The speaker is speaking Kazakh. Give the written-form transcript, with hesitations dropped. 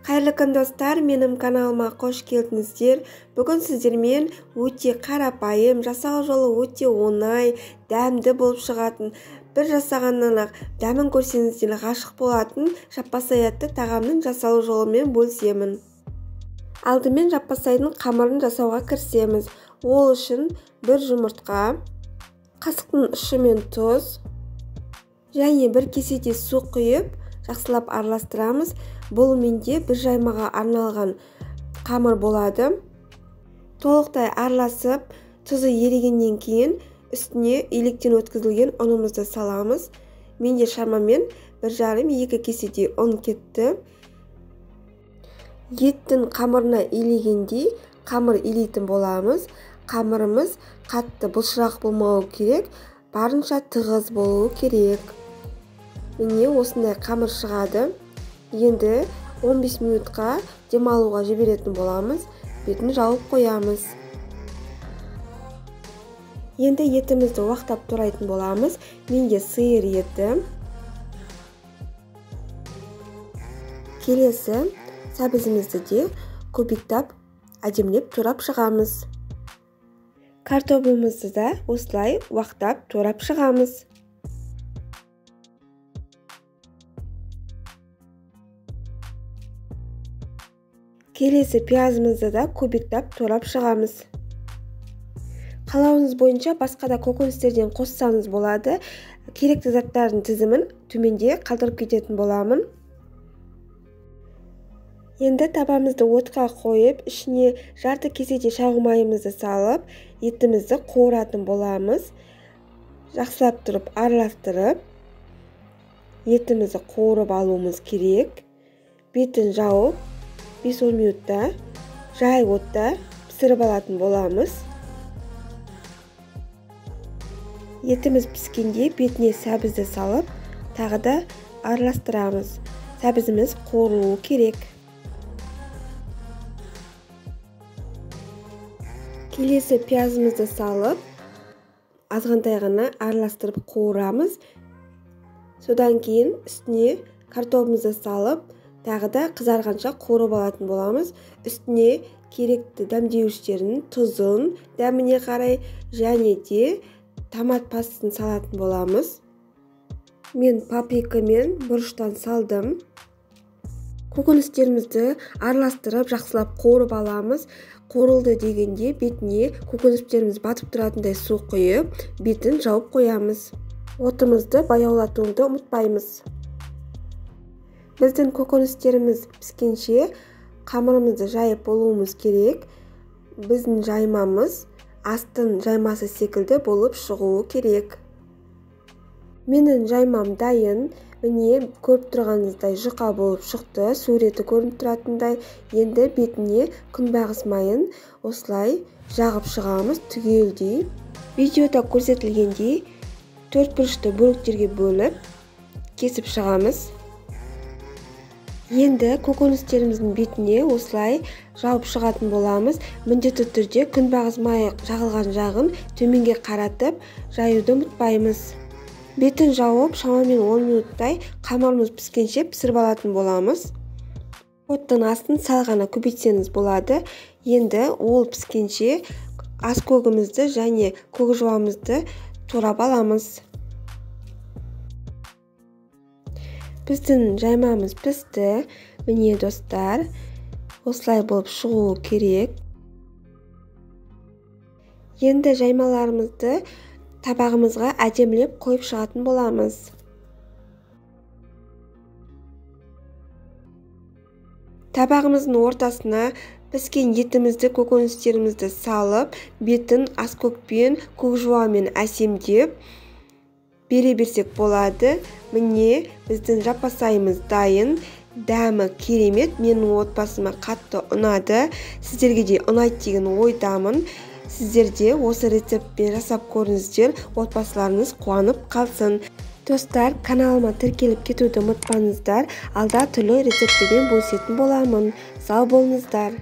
Қайырлы күн, достар, менің каналыма қош келдіңіздер. Бүгін сіздермен өте қарапайым, жасау жолы өте оңай, дәмді болып шығатын, бір жасағаннан-ақ дәмін көрсеңіздер ғашық болатын жаппасай атты тағамның жасалу жолымен бөлісемін. Алдымен жаппасайдың қамырын жасауға кірісеміз. Ол үшін бір жұмыртқа, қасықтың ұшымен тұз және бір кеседей су құйып, жақсылап араластырамыз. Бұл менде бір жаймаға арналған қамыр болады. Толықтай араласып, тұзы ерігеннен кейін үстіне електен өткізілген ұнымызды саламыз. Менде шамамен 1,5-2 кеседей ұн кетті. Еттің қамырына илегендей қамыр илейтін боламыз. Қамырымыз қатты былшырақ болмауы керек, барынша тығыз болуы керек. Міне осындай қамыр шығады. Енді 15 минутқа демалуға жіберетін боламыз. Бетін жауып қоямыз. Енді етімізді уақтап турайтын боламыз. Менде сиыр еті. Келесі сәбізімізді де кубиктап әдемілеп турап шығамыз. Картобымызды да осылай уақтап турап шығамыз. Келесі пиязымызды да кубиктап турап шығамыз. Қалауыңыз бойынша басқа да көкөністерден қоссаңыз болады. Керекті заттардың тізімін төменде қалдырып кететін боламын. Енді табамызды отқа қойып, ішіне жарты кеседей шағын майымызды салып, етімізді қуыратын боламыз. Жақсылап тұрып араластырып, етімізді қуырып алуымыз керек. Бетін жауып, 5-10 минутта жай отта пісіріп алатын боламыз. Етіміз піскенде бетіне сәбізді салып, тағы да араластырамыз. Сәбізіміз қуырылуы керек. Келесі пиязымызды салып, азғантай ғана араластырып қуырамыз. Содан кейін үстіне картобымызды салып, тағы да қызарғанша қуырып алатын боламыз. Үстіне керекті дәмдеуіштерін, тұзын дәміне қарай және де томат пастасын салатын боламыз. Мен паприка мен бұрыштан салдым. Көкөністерімізді араластырып жақсылап қуырып аламыз. Қуырылды дегенде бетіне көкөністеріміз батып тұратындай су құйып, бетін жауып қоямыз. Отымызды баяулатуды ұмытпаймыз. Біздің көкөністеріміз піскенше қамырымызды жайып болуымыз керек. Біздің жаймамыз астың жаймасы секілді болып шығуы керек. Менің жаймам дайын. Міне көріп тұрғаныңыздай жұқа болып шықты, суреті көрініп тұратындай. Енді бетіне күнбағыс майын осылай жағып шығамыз түгелдей. Видеода көрсетілгендей төрт бұрышты бөліктерге бөліп кесіп шығамыз. Енді көкөністеріміздің бетіне осылай жауып шығатын боламыз. Міндетті түрде күнбағыс майы жағылған жағын төменге қаратып жаюды ұмытпаймыз. Бетін жауып шамамен 10 минуттай қамырымыз піскенше пісіріп алатын боламыз. Оттың астын сәл ғана көбейтсеңіз болады. Енді ол піскенше ас көгімізді және көк жуамызды турап аламыз. Біздің жаймамыз пісті. Міне достар, осылай болып шығуы керек. Енді жаймаларымызды табағымызға әдемілеп қойып шығатын боламыз. Табағымыздың ортасына піскен етімізді, көкөністерімізді салып, бетін аскөкпен, көк жуамен әсемдеп бере берсек болады. Міне біздің жаппасайымыз дайын. Дәмі керемет, менің отбасыма қатты ұнады. Сіздерге де ұнайды деген ойдамын. Сіздер де осы рецептпен жасап көріңіздер, отбасыларыңыз қуанып қалсын. Достар, каналыма тіркеліп кетуді ұмытпаңыздар. Алда түрлі рецепттермен бөлісетін боламын. Сау болыңыздар.